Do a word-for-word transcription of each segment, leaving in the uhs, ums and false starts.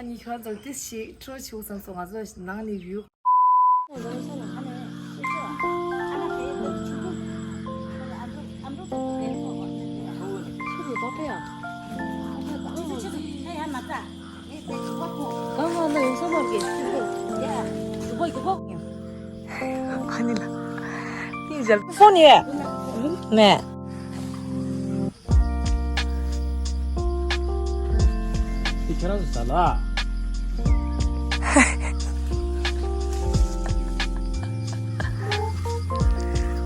ཨ་ནི་ཁྱོད་ཚོ་ཏིས་ཞིག་ཁྲོ་ཆུ་བསམ་སོང་། ང་ཚོ་ནང་ནས་བིའུ། ཨ་ནི་ལ། ཏིས་ཞལ་ཕོན་ཡེ། ནས། དེ་ཁྱེད་རང་ཚོ་ཟ་ལ།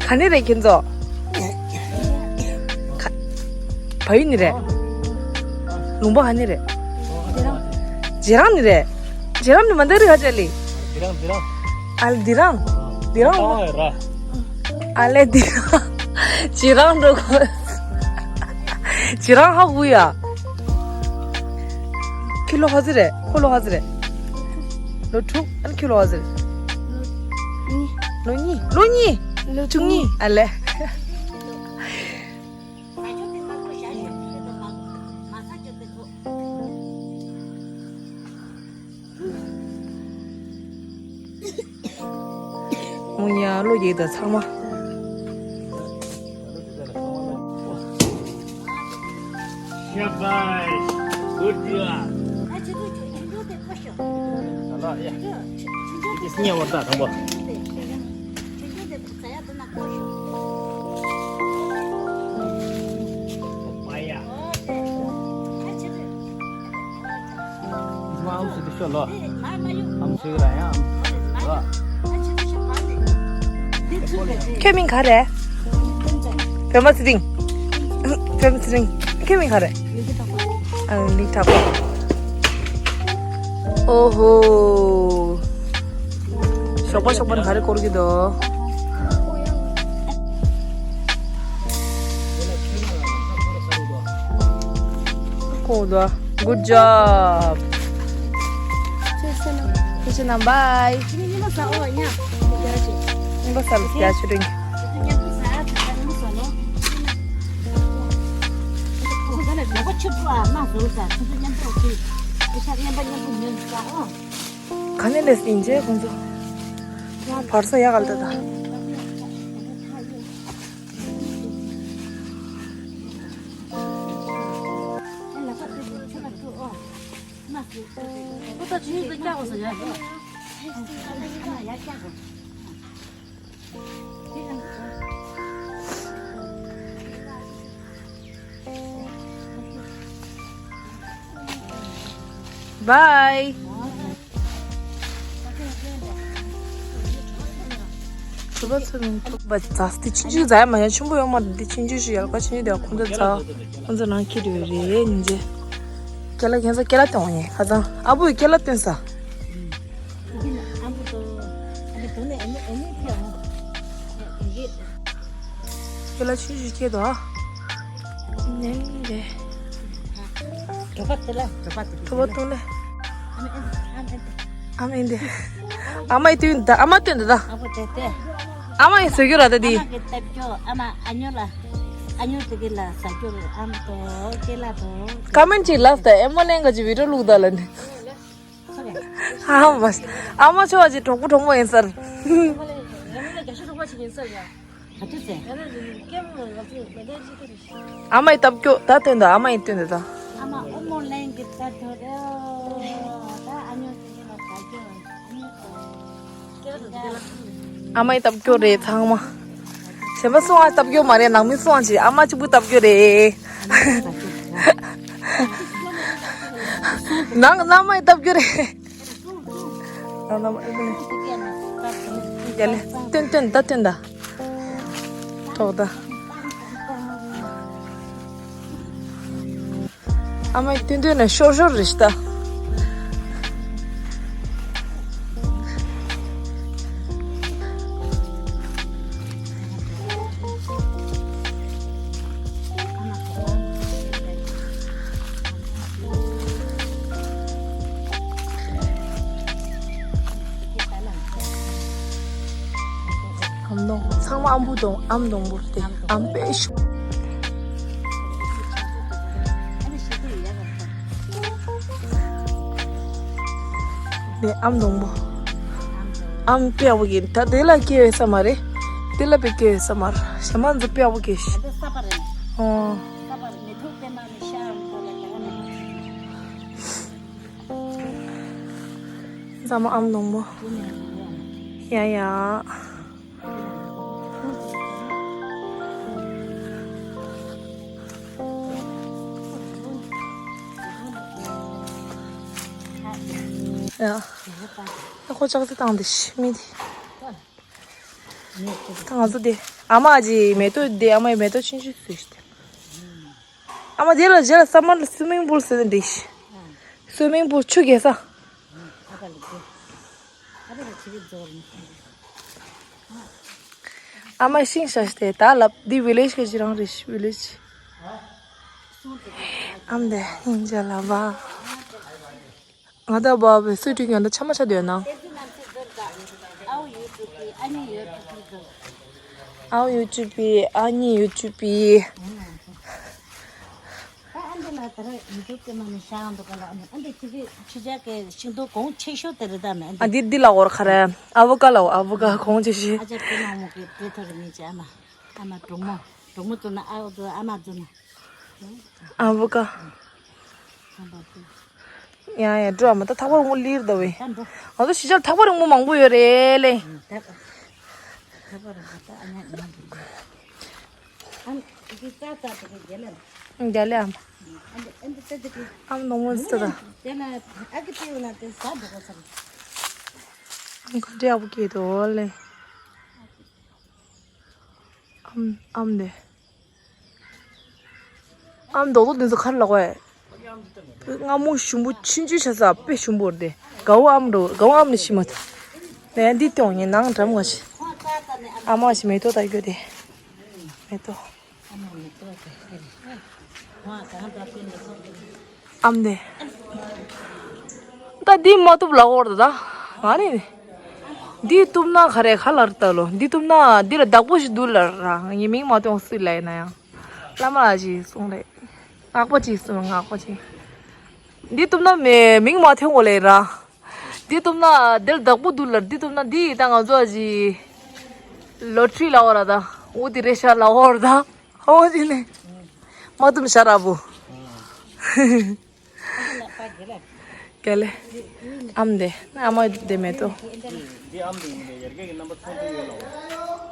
ག་ནས་རེད་ཁྱེད་ཚོ། ག- བལ་ཡུལ་ནས་རེད། ལུང་པ་ག་ནས་རེད། རྗེ་རང་ནས་རེད། རྗེ་རང་ནས་མ་འདི་རི་ཁ་ཅལ་ལི། དེ་རང་དེ་རང་། ཨ་ལ་འདི་རང་། འདི་རང་། ཨ་ལེ་འདི་རང་། རྗེ་རང་འགྲོ་གོ། རྗེ་རང་ཧ་གོ་ཡ། ཁྱོད་ལོ་ག་ཚོད་རེད། ཁོ་ལོ་ག་ཚོད་རེད། ལོ་དྲུག་ཨ་ནི་ཁྱོད་ལོ་ག་ཚོད་རེད། ལོ་གཉིས། ལོ་གཉིས། ལོ་བཅུ་གཉིས། ཨ་ལེ། འོ་ཡ་བློ་རྒྱས་དང་ཚང་མ། Good job. ཁྱོད་མིང་ག་རེད། བོད་མ་ཚེ་རིང་། བོད་མ་ཚེ་རིང་། ཁྱོད་མིང་ག་རེད། ཨ་ལི་ཐག་པ། ཨོ་ཧོ། ཞོགས་པ་ཞོགས་པ་ནས་ག་རེ་སྐོར་གྱི་འདུག་སྐོར་འདུག Good job. ཁྱེད་ཚོ་ནང་བའི། ཉིན་པ་གསར་རྒྱ་ཆེ་རིང་། ག་ནས་ལས་ཡིན་ཅེས་ཁོང་ཚོ། ང་བར་ས་ཡག་ག་ལྟ་ད། Bye. ཐུབ་པ་ཚོ་མིན་ཐུབ་པ་ཛ་སྟེ་ཆུང་ཆུང་ཛ་ཡ་མ་ཡ་ཆེན་པོ་ཡོང་མ་འདི་ཆུང་ཆུང་ཞིག་ཡལ་ག་ཆེན་ཆུང་དེ་ཁོང་ཚོ་ཛ་ཁོང་ཚོ་ནང་ཁྱེར་ཡོད་རེད་ཉིན་རྗེ། ཀེ་ལ་ཁྱེད་ཚོ་ཀེ་ལ་སྟོན་ཡིན་ཁ་ཚང་ཨ་བུས་ཀེ་ལ་སྟོན་ས། ཁྱེད་ལ་ཆུ་ཞིག་ཁྱེད་དོ། ནན་རེད། གྲོད་པ་དེ་ལ་གྲོད་པ་དེ་གྲོད་པ་བཏུང་ལེ། ཨ་མ་ཨེ་འདི། ཨ་མ་ཡི་བཏུང་ད་ཨ་མ་བཏུང་ད་ད། ཨ་ཕོ་དེ་དེ། ཨ་མ་ཡི་བཟོ་རྒྱུ་ར་ད་འདི། ཨ་མ་གི་ལྟ་རྒྱུ་ཨ་མ་ཨ་ཉོ་ལ། ཨ་ཉོ་དེ་གི་ལ་ཟ་རྒྱུ་ཨ་མ་དོ་ཀེ་ལ་དོ། ཀ་མེན་ཊི་ཅིག་ལབ་ད་ཨེ་མོ་ནན་ག་ཅིག་བི་ཌིའོ་བླུག་ད་ལ་ནི། ཨ་མ། ཨ་མ་ཆོག་ཅིག་གྲོགས་པོ་གྲོགས་མོ་ཡིན་ཟེར། ཨ་མ་ཡི་སྟབས་སྐྱོ་ད་སྟོན་ད་ཨ་མ་ཡི་སྟོན་ད་ད། ཨ་མ་ཨོ་མོ་ལེན་གི་ད་ཐོ་རེ་ད་ཨ་ཉོ་དེ་ལ་ད་ཨ་མ་ཡི་སྟབས་སྐྱོ་རེད་ཚང་མ། གཞན་པ་སུའང་སྟབས་སྐྱོ་མ་རེད། ནང་མི་སུའང་ཅིག་ཨ་མ་གཅིག་པུ་སྟབས་སྐྱོ་རེད། ནང་མནའ་མ་ཡི་སྟབས་སྐྱོ་རེད། ནང་མནའ་མ་ཨེ་ཀུ་ནི། ཡ་ལེ་སྟོན་སྟོན་ད་སྟོན་ད། གྲོགས་ད། ཨ་མ་ཡི་སྟོན་སྟོན་ནས་ཤོར་ཤོར་རེད་ཤི་ད། ཨམ་གདོང་ཚང་མ་ཨམ་བུ་གདོང་ཨམ་གདོང་པོ་སྟེ་ཨམ་པེ་ཤུ། ནས་ཨམ་སྡོང་པོ། ཨམ་དཔེ་ཡག་པོ་གི་ད་དེ་ལ་སྐྱེ་ཡོད་ས་མ་རེད། དེ་ལ་དཔེ་སྐྱེ་ཡོད་ས་མ་རེད། ཞེ་མ་འཛི་དཔེ་ཡག་པོ་གི། ཨ་འདི་ས་པ་རེད། ཨོ། ས་པ་རེད། མེ་ཐོག་པད་མ་ནི་ཤ་ཨམ་གོ་ལ་ག་ལ་ནི། ཟ་མ་ཨམ་སྡོང་པོ། ཡ་ཡ། ཡ། ཁོ་ལྕགས་རྩི་བཏང་དེ་ཤི་མི་དེ། ད་ང་ཚོ་དེ་ཨ་མ་གྱི་མེ་ཏོག་དེ་ཨ་མའི་མེ་ཏོག་ཆུང་ཆུང་བཟོས་ཤི། ཨ་མ་དེ་ལ་རྗེས་ལ་ས་མར་ལ་སུའི་མིང་པུལ་ཟེར་ནས་འདི་ཤི། སུའི་མིང་པུལ་ཆུ་རྒྱས་ས། ཨ་མ་ཤིང་ཤ་སྟེ་ད་ལབ་འདི་ཝི་ལེཇ་གི་ཅི་རང་རེད་ཤི་ཝི་ལེཇ། ཨམ་དེ་ཡིན་ཅ་ལ་བ། ང་ད་བ་བའི་སུས་དྲིན་ཡོད་ན་ཆ་མ་ཆ་དོད་ན། ཨའོ་ཡུ་ཅུ་པི་ཨ་ནི་ཡུ་ཅུ་པི། ཨ་འདི་ལ་ད་ར་ཡུ་ཅུ་པི་མ་ནི་ཤ་འདུག་ག་ལ་ཨ་ནི་ཨ་འདི་ཁྱི་ཁྱི་ཁྱི་ཅག་གི་ཤིང་ཏོག་གོང་ཆེ་ཤོས་དེ་རེད་ད་མེད་ཨ་འདི་འདི་ལ་འོར་ཁ་ར་ཨ་བུ་ཀ་ལ་ཨ་བུ་ཀ་གོང་ཆེ་ཤོས། ཨ་ཅག་གི་ནང་མོ་གི་དེ་ཐོར་མི་ཅ་ཨ་མ་ཨ་མ་གྲོགས་མོ་གྲོགས་མོ་ཙུ་ན་ཨ་བུ་ཨ་མ་ཙུ་ན། ཨ་བུ་ཀ་ཡ་ཡ་འགྲོ་ཨ་མ་ད་ཐག་པ་རིང་པོ་ལིར་ད་བས། ང་ཚོ་ཤི་ཅག་ཐག་པ་རིང་པོ་མང་པོ་ཡོད་རེད་ལེ། ཨམ་ནོ་མོ་ཟེར་ད། ཨམ་ག་འདྲ་ཡག་པོ་སྐྱེས་འདུག་ལེ། ཨམ་ཨམ་དེ། ཨམ་རྡོག་རྡོག་འདི་ཚོ་ག་རེ་ལབ་དགོས། སྔ་མོ་ཞུམ་པོ་ཆུང་ཆུང་ཆ་ས་དཔེ་ཞུམ་པོ་རེད་དེ། དགའ་བོ་ཨམ་འགྲོ་དགའ་བོ་ཨམ་ནི་ཤི་མ་ཐུབ། ལན་འདི་སྟོང་ངས་ནང་འགྲམ་ང་ཤི། ཨ་མ་ཤི་མེ་ཏོག་ལྟ་རྒྱུ་དེ། མེ་ཏོག་ཨམ་དེ། ད་འདི་མ་བཏུབ་ལ་འོར་ད། ང་ནི། འདི་བཏུབ་ན་ག་རེ་ག་ལར་ལྟ་ལོ། འདི་བཏུབ་ན་འདི་ལ་བདག་པོ་ཞིག་འདུག་ལ་ར། ངའི་མིང་མ་ཐོན་སུས་ལ་ཡིན་ན་ཡང་། བླ་མ་ལ་ཅིག་གསུངས་རེད། ངག་པ་ཅིག་གསུངས་ངག་པ་ཅིག་འདི་བཏུབ་ན་མི་མིང་མ་ཐོན་གོ་ལེ་ར། འདི་བཏུབ་ན་འདིར་བདག་པོ་འདུག་ལ། འདི་བཏུབ་ན་འདི་ད་ང་ཚོ་ཅིག་ལོ་ཊི་རི་ལ་འོར་ད། འོ་དེ་རེད་ཤག་ལ་འོར་ད། ཨོ་དེ་ནས། མ་བཏུབ་ཤ་ར་བུ། ག་ལེ། ཨམ་དེ། ཨ་མ་དེ་མེ་ཏོག་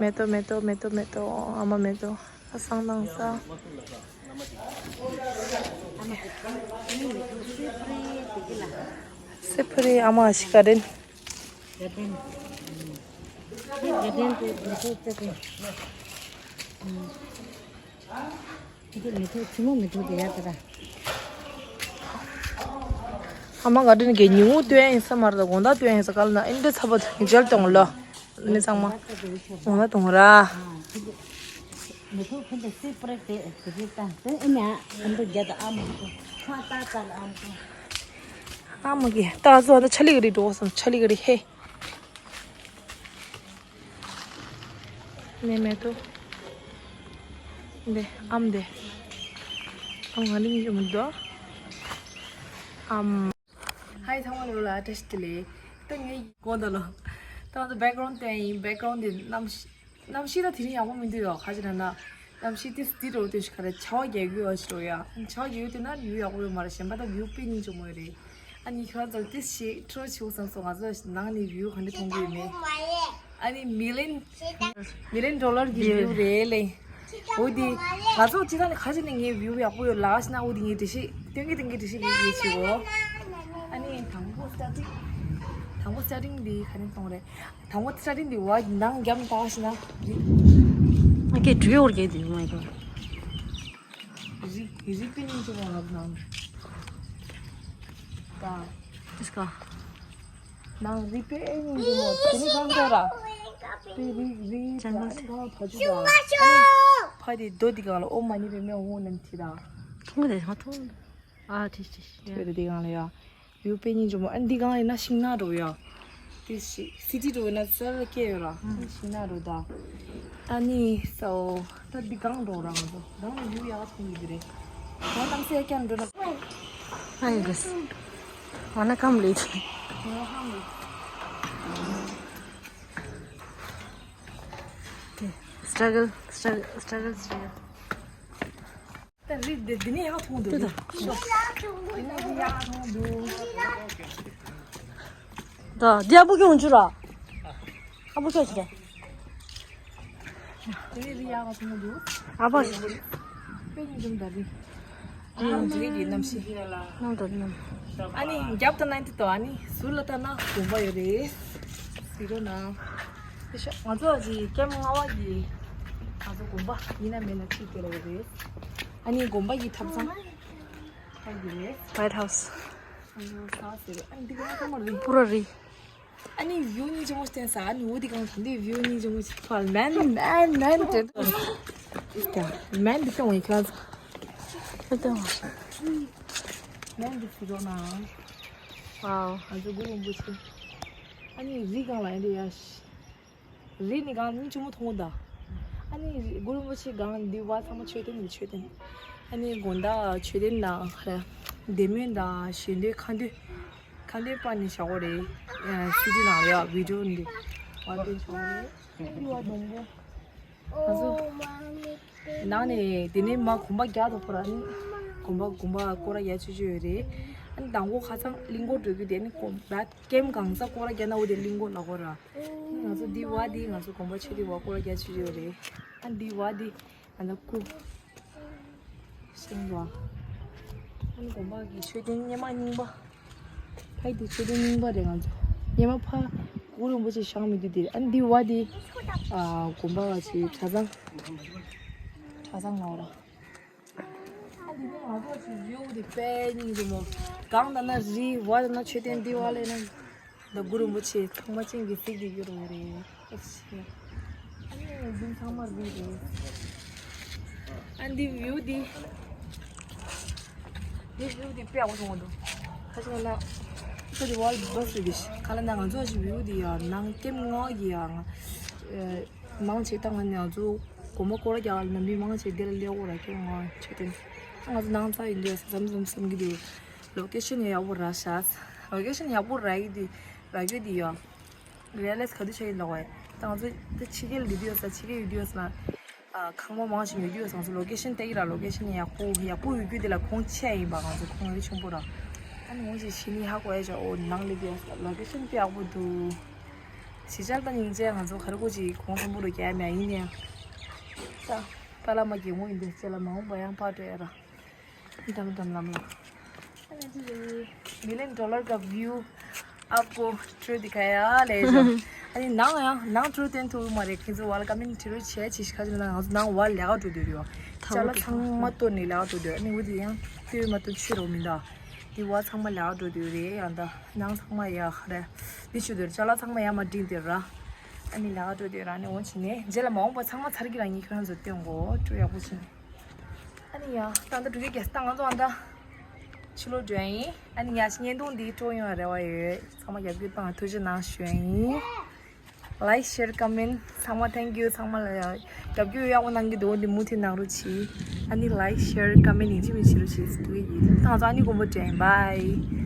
མེ་ཏོག་མེ་ཏོག་མེ་ཏོག་མེ་ཏོག་ཨ་མ་མེ་ཏོག་ཨ་སང་དང་ས། སེ་ཕ་རི་ཨ་མ་ཞིག་ག་དྲན། ག་དྲན། ག་དྲན་དེ་མེ་ཏོག་ཙེ་ཏེ། དེ་མི་ཐུབ་ཆུ་མོ་མི་ཐུབ་དེ་ཡ་དེ་ར། ཨ་མ་ག་དྲིན་གྱི་ཉིན་མོ་སྟོན་ཡིན་ས་མ་རེད། དགོང་དག་སྟོན་ཡིན་ས་ག་ལ་ན་ཨིན་འདྲ་ཚ་པོ་མཇལ་གཏོང་ལོ། ནི་ཚང་མ་དགོང་དག་གཏོང་ར། མི་ཐུབ་ཁོ་འདི་སི་པྲེ་དེ་དེ་རེད་ད། དེ་ཨེ་ནི་ཨ་འདུ་རྒྱ་ད་ཨ་མ་ཐུབ་ཁ་ད་ད་ལ་ཨ་མ་ཐུབ། ཨ་མ་གི་ད་ཚོ་ད་ཆ་ལི་གི་རི་འགྲོ་སོང་ཆ་ལི་གི་རི་ཧེ། ནས་མེད་དོ། འདི་ཨམ་འདི། ཨམ་ང་ནི་མི་འཇུ་མི་འདུག་ཨམ། ཧའི་ཚང་མ་ལོ་ལ་བཀྲ་ཤིས་བདེ་ལེགས། ད་ངས་གོ་ད་ལོ། ད་ང་ཚོ་བེག་གྷ་རའུན་ཌ་སྟོན་ཡིན། བེག་གྷ་རའུན་ཌ་འདི་གནམ་གཤིས་གནམ་གཤིས་ད་དེ་རིང་ཡག་པོ་མི་འདུག་ཡོ། ཁ་ཅིག་ན་ན། གནམ་གཤིས་ཏིས་ཏི་འགྲོ་དུས་ཤིག་ག་རེ་ཆར་པ་རྒྱག་གི་ཡོད་ཞིག་རོ་ཡ། ཆར་པ་རྒྱག་གི་ཡོད་དུས་ན་བིའུ་ཡག་པོ་ཡོད་མ་རེད། གཞན་པ་ད་བིའུ་དཔེ་སྙིང་རྗེ་མོ་ཡོད་རེད། ཨ་ནི་ཁྱོད་རང་ཚོ་ཏིས་ཞིག་ཁྲོ་ཆེ་བོ་བསམ་སོང་། ང་ཚོ་ནང་ནས་བིའུ་ག་འདྲ་མཐོང་གི་ཡོད་མེད། ཨ་ནི་མི་ལན་མི་ལན་ཌོ་ལར་གྱི་བིའུ་རེད་ལེ། འོ་དེ་ང་ཚོ་ཅི་ད་ནི་ཁ་ཅིག་ནས་ངའི་བིའུ་ཡག་པོ་ཡོད་ལགས་ཤི་ན། འོ་དེ་ངའི་འགྲེལ་བཤད་སྟོན་གི་སྟོན་གི་འགྲེལ་བཤད་ཡོད་ཡོད་ཆེ་བོ། ཨ་ནི་དང་པོ་སི་ཊར་ཊིང་དང་པོ་སི་ཊར་ཊིང་འདི་ག་རེ་གཏོང་རེད། དང་པོ་སི་ཊར་ཊིང་འདི་བ་ནང་རྒྱབ་ནས་བལྟས་ཤི་ན་རི། ཨ་ཀེ་ཌུ་ཡོར་གེ་དུ་མ་ཡོ། རི་རི་པེ་ནིང་ཅོ་བ་ལབ་ནང་། ད། ཏིས་ཀ་ནང་རི་པེ་ནིང་ཅོ་མོ་དེ་ནི་གང་ཟེར་ར། པེ་རི་རི་ཅང་ག་ཟེར། གང་ཕ་ཆུ་ད། ཕ་དེ་རྡོ་འདི་གང་ལ་ཨོ་མ་ནི་པེ་མེ་ཧོ་ནན་ཐི་ད། ཐུང་ག་དེ་ཧ་ཐུང་། ཨ་ཐིག་ཐིག་ཐོས་རེ་འདི་གང་ལ་ཡ། བིའུ་དཔེ་སྙིང་རྗེ་མོ། ཨ་འདི་གང་ཡིན་ན་ཤིང་ནགས་འགྲོ་ཡ། དེ་ཤི་སི་ཊི་འགྲོ་ཡིན་ན་ས་ལ་སྐྱེ་ཡོད་ར། ཤིང་ནགས་འགྲོ་ད། ཨ་ནི་སོ་ད་འདི་གང་འགྲོ་ར་ང་ཚོ་རང་ལ་བིའུ་ཡག་མཐོང་གི་རེད། ད་གཏམ་སེ་ཀྱང་འགྲོ་ན། ཨ་ཡི་གི་སི། ང་ན་ཀམ་ལི་ཐི། struggle, struggle, struggle, struggle. ད་འདི་ནས་ཡག་མཐོང་འདུག་ད་འདི་ཡག་མཐོང་འདུག་ད་འདི་ཨ་བུ་ཁྱོད་འཇུ་ར། ཨ་བུ་ཁྱོད་ཅི་རེད། དེ་ནས་རི་ཡག་ག་མཐོང་འདུག་ཨ་ཕ་ཞིག་དཔེ་སྙིང་རྗེ་མོ་ད་རི། ཨ་ནི་འཇིགས་ཀྱི་གནམ་གཤིས། གནམ་དང་གནམ། ཨ་ནི་རྒྱབ་དང་ནང་དུ་ཨ་ནི་ཟུར་ལ་ལྟ་ན་དགོན་པ་ཡོད་རེད། ཟེར་རོ་ན། དེ་ཤ་ང་ཚོ་ཨ་ཅི་ཀེམ་ལྔ་པ་གི་ང་ཚོ་དགོན་པ་ཡིན་ན་མེད་ན་ཅིག་དེ་ལ་ཡོད་རེད། ཨ་ནི་དགོན་པ་གི་ཐབ་ཚང་ཧ་གི་རེད། White House། ཨ་ནི་ས་ཟེར་རོ་ཨ་ནི་འདི་ག་ཚང་མ་རི། པུ་ར་རི། ཨ་ནི་བིའུ་སྙིང་རྗེ་མོ་བསྟན་ས། ཨ་ནི་འོ་དེ་གང་དེ་བིའུ་སྙིང་རྗེ་མོ་ཞིག་ཐོག་མན་མན་མན་དེ། མན་དེ་ཀྱང་འོང་ཁ་ཚ། མན་དེ་ཕི་རོ་ན། ཝའོ། ཨ་ཚོ་གུ་རུ་རིན་པོ་ཆེ། ཨ་ནི་རི་གང་ལ་ཡིན་དེ་ཡ་ཤི། རི་ནི་གང་སྙིང་རྗེ་མོ་མཐོང་གོ་ད། ཨ་ནི་གུ་རུ་རིན་པོ་ཆེ་གང་འདི་བ་ཚང་མ་མཆོད་རྟེན་གྱི་མཆོད་རྟེན། ཨ་ནི་དགོན་བདག་མཆོད་རྟེན་ནང་ལ་བདེ་སྨོན་དང་ཞལ་འདོན་ཁ་འདོན། ཁ་འདོན་པ་ནི་བཞག་གོ་རེད། སི་ཌི་ནང་ལ་ཡ་བི་ཌིའོ་འདི་བ་སྟོན་བྱ་གོ་རེད། ཨ་ནི་བ་སྡོང་པོ། ང་ཚོ་ནང་ནས་དེ་ནས་མ་གོམ་པ་རྒྱག་ཐུབ་པ་ར་ནི་གོམ་པ་གོམ་པ་སྐོར་ར་རྒྱག་ཆོག་ཆོག་ཡོད་རེད། ཨ་ནི་དང་པོ་ཁ་སང་གླིང་སྐོར་འགྲོ་རྒྱུ་དེ་ནི་གོམ་པ་ཀེམ་གང་ས་སྐོར་ར་རྒྱག་ན་འོ་དེ་གླིང་སྐོར་ལ་གོ་ར། ང་ཚོ་འདི་བ་འདི་ང་ཚོ་གོམ་པ་ཆེ་རི་བ་སྐོར་ར་རྒྱག་ཆོག་ཆོག་ཡོད་རེད། ཨ་ནི་འདི་བ་འདི་ང་ཚོ་སྐུ་ཤིང་བ། ཨ་ནི་གོམ་པ་གི་མཆོད་རྟེན་སྙེ་མ་རྙིང་པ། ཕ་གི་དེ་མཆོད་རྟེན་རྙིང་པ་རེད་ང་ཚོ། སྙེ་མ་ཕ་གུ་རུ་རིན་པོ་ཆེ་བཞེངས་མི་འདུག་དེ། ཨ་ནི་འདི་བ་དེ་ཨ་དགོན་པ་བ་ཆེ་གྲྭ་ཚང་། གྲྭ་ཚང་ང་བ་ར། ཨ་འདི་ནི་ང་ཚོ་ཆེ་བིའུ་དེ་དཔེ་སྙིང་རྗེ་མོ། གང་ལྟར་ན་རི་བ་ལ་ན་མཆོད་རྟེན་འདི་བ་ལས་ན། ད་གུ་རུ་རིན་པོ་ཆེ་ཚང་མ་ཅན་གྱི་གཟིགས་ཀྱི་ཡོད་རེད། ཨེ་ཤེ། ཨ་ནི་འཛིན་ཚང་མ་རི་རེད། ཨ་འདི་བིའུ་འདི། འདི་བིའུ་འདི་དཔེ་ཡག་པོ་མཐོང་གི་འདུག་ཁ་ཤས་ལ་ཁ་ཅིག་ཝལ་བྷ་སི་འདི་ཁ་ལ་ན་ང་ཚོ་ཞིག་བིའུ་འདི་ཡང་ནང་ཀེམ་ངོ་གི་ཡང་མང་ཆེ་བཏང་ནས་ང་ཚོ་གོམ་པ་སྐོར་རྒྱག་ལ་ན་མི་མང་ཆེ་འདི་ལ་སླེབས་འོ་ར་ཀེམ་ངོ་ཆེ་དེ་ང་ཚོ་ནང་ཚ་ཡིན་འདི་བསམ་བསམ་བསམ་གི་འདུག་ལོ་ཀེ་ཤན་ཡག་པོ་རག་ཤག་ལོ་ཀེ་ཤན་ཡག་པོ་རག་གི་འདི་རག་གི་འདི་ཡང་རི་ཡ་ལའི་ཛི་ག་དུས་བྱས་ཡིན་ལོག་བས། ད་ང་ཚོ་ད་ཕྱི་རྒྱལ་འདི་དུས་ཡོད་ས་ཕྱི་རྒྱལ་ཡོད་དུས་ཡོད་ས་ན་ཨ་ཁང་པ་མང་ཞིག་ཡོད་དུས་ཡོད་ས། ང་ཚོ་ལོ་ཀེ་ཤན་ལྟ་གི་ར་ལོ་ཀེ་ཤན་ཡག་པོ་ཡག་པོ་ཡོད་རྒྱུ་དེ་ལ་ཁོང་ཆེ་ཡིན་པ། ང་ཚོ་ཁོང་རི་ཆེན་པོ་ར། ཨ་ནི་ངོ་ཞིག་ཕྱི་ནི་ཧ་གོ་ཡ་ཅག་ཨོ་ནང་སླེབས་དུས་ཡོད་ས་ལོ་ཀེ་ཤན་དཔེ་ཡག་པོ་འདུག་ཕྱི་རྒྱལ་ད་སྙིང་རྗེ། ང་ཚོ་ག་རེ་གོ་ཅིག་གོང་སམ་པོ་རུ་རྒྱ་མེད་ཡིན་ནའང་ད་པ་ལ་མ་གི་ངོ་ཡིན་དུས་ཅེ་ལ་མ་འོངས་པ་ཡང་ཕར་འགྲོ་ཡ་ར། འགྲམ་འགྲམ་ལམ་ལ། Million dollar ག་view up གོ་ཊུར་དེ་ག་ཡ་ལས་ཅོ། ཨ་ནི་ནང་ཡང་ནང་ཊུར་བསྟན་ཐུབ་མ་རེད། ཁྱེད་ཚོ་བ་ལ་ཀ་མེན་ཊི་རུ་བྱས་ཅི་ཤི་ཁ་ཅིག་ན་ང་ཚོ་ནང་བ་ལས་ཀ་འགྲོ་དུས་རེད་བ། ཅ་ལག་ཚང་མ་གཏོར་ནས་ལས་ཀ་འགྲོ་དུས་ཨ་ནི་འུ་དེ་ཡང་ལྟོས་མ་ལྟོས་ཆུ་རོ་མི་འདའ། དེ་བ་ཚང་མ་ལས་ཀ་འགྲོ་དུས་རེད། ཡང་ད་ནང་ཚང་མ་ཡ་ཧ་རེ་འདི་ཆུ་དུས་ཅ་ལག་ཚང་མ་ཡ་མ་འགྲིག་དུས་ར། ཨ་ནི་ལས་ཀ་འགྲོ་དུས་ར་ནི་འོ་ཕྱི་ནས་རྗེས་ལ་མ་འོངས་པ་ཚང་མ་ཚར་གི་ར་ནི་ཁྱོད་རང་ཚོ་སྟོན་གོ་ཊུར་ཡག་པོ་ཕྱི་ནས། ཨ་ནི་ཡ་ད་ལྟ་འགྲོ་གི་རྒྱལ་ས་ང་ཚོ་ཨ་ད་ཕྱི་ལོགས་འགྲོ་ཡ་ཡིན། ཨ་ནི་ཡ་ཤི་བརྙན་ཐུང་འདི་སྤྲོ་ཡོང་རེ་བ་ཡོད། ཚང་མ་རྒྱབ་སྐྱོར་བཏང་ཐུགས་རྗེ་གནང་ཞུ་ཡ་ཡིན། Like, share, comment ཚང་མ་thank you ཚང་མ་ལ་ཡ་རྒྱབ་སྐྱོར་ཡག་པོ་གནང་གི་འདུག་འདི་མུ་མཐུད་གནང་རོགས་གྱིས། ཨ་ནི་like, share, comment ཡིན་གཅིག་མིན་གཅིག་རོགས་གྱིས། ཐུགས་རྗེ་ཆེ། ད་ང་ཚོ་ཨ་ནི་དགོང་པོ་དྲན། Bye།